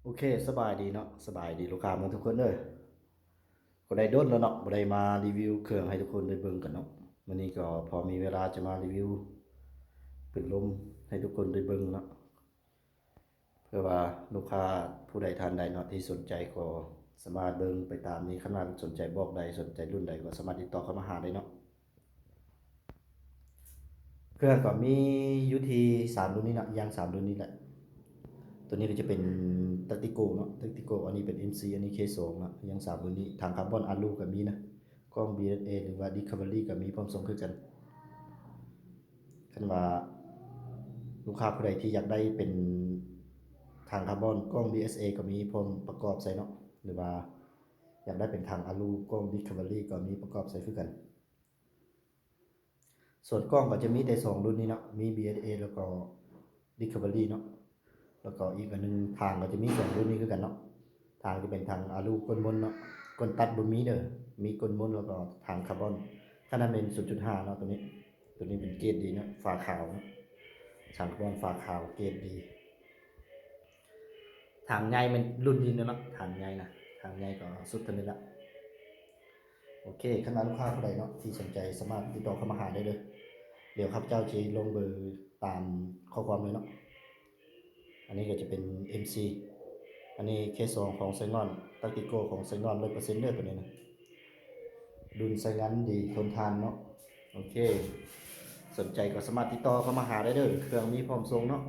ໂອເຄ ສະບາຍດີເນາະ ສະບາຍດີລູກຄ້າໝົດທຸກຄົນເດີ. ກໍໄດ້ດົນແລ້ວເນາະ ບໍ່ໄດ້ມາຣີວິວເຄື່ອງໃຫ້ທຸກຄົນໄດ້ເບິ່ງກັນເນາະ. ມື້ນີ້ກໍພໍມີເວລາຈະມາຣີວິວເປັນລົມໃຫ້ທຸກຄົນໄດ້ເບິ່ງເນາະ. ເພື່ອວ່າລູກຄ້າຜູ້ໃດທ່ານໃດເນາະ ທີ່ສົນໃຈກໍສາມາດເບິ່ງໄປຕາມນີ້. ຄັນວ່າສົນໃຈບອກໄດ້ ສົນໃຈລຸ້ນໃດກໍສາມາດຕິດຕໍ່ເຂົ້າມາຫາໄດ້ເນາະ. ເຄື່ອງກໍມີຢູ່ທີ່ສາມລຸ້ນນີ້ເນາະ ຢ່າງສາມລຸ້ນນີ້ແຫຼະ. ຕົວນີ້ກໍຈະເປັນ Tactico ເນາະ Tactico ອັນນີ້ເປັນ ເອັມຊີ ອັນນີ້ ເຄສອງ ເນາະ ຢ່າງສາມລຸ້ນນີ້. ຖັງຄາບອນອາລູກໍມີນະ ກ້ອງ ບີເອສເອ ຫຼືວ່າ Discovery ກໍມີພ້ອມສົ່ງຄືກັນ. ຄັນວ່າລູກຄ້າຜູ້ໃດທີ່ຢາກໄດ້ເປັນຖັງຄາບອນ ກ້ອງ ບີເອສເອ ກໍມີພ້ອມປະກອບໃສ່ເນາະ ຫຼືວ່າຢາກໄດ້ເປັນຖັງອາລູ ກ້ອງ Discovery ກໍມີປະກອບໃສ່ຄືກັນ. ສ່ວນກ້ອງກໍຈະມີແຕ່ສອງລຸ້ນນີ້ເນາະ ມີ ບີເອສເອ ແລ້ວກໍ Discovery ເນາະ. ແລ້ວກໍອີກອັນໜຶ່ງ ຖາງກໍຈະມີສອງລຸ້ນນີ້ຄືກັນເນາະ. ຖາງຈະເປັນຖັງອາລູກົ້ນມົນເນາະ ກົ້ນຕັດບໍ່ມີເດີ ມີກົ້ນມົນ ແລ້ວກໍຖັງຄາບອນ. ຂະໜາດແມ່ນ ສູນຈຸດຫ້າ ເນາະ ຕົວນີ້ ຕົວນີ້ເປັນເກຣດດີເນາະ ຝາຂາວເນາະ ຖັງຄາບອນຝາຂາວເກຣດດີ. ຖັງໃຫຍ່ແມ່ນລຸ້ນນີ້ເນາະ ຖັງໃຫຍ່ນະ ຖັງໃຫຍ່ກໍສຸດເທົ່ານີ້ລະ. ໂອເຄ ຄັນວ່າລູກຄ້າຜູ້ໃດເນາະທີ່ສົນໃຈສາມາດຕິດຕໍ່ເຂົ້າມາຫາໄດ້ເດີ. ດຽວຂ້າພະເຈົ້າຊິລົງເບີຕາມຂໍ້ຄວາມເລີຍເນາະ. ອັນນີ້ກໍຈະເປັນ ເອັມຊີ ອັນນີ້ ເຄສອງ ຂອງໄຊງອນ Tactico ຂອງໄຊງອນ ຮ້ອຍເປີເຊັນເດີ ຕົວນີ້ນະ. ດຸນໃຊ້ງານດີ ທົນທານເນາະ. ໂອເຄ ສົນໃຈກໍສາມາດຕິດຕໍ່ເຂົ້າມາຫາໄດ້ເດີ ເຄື່ອງມີພ້ອມສົ່ງເນາະ.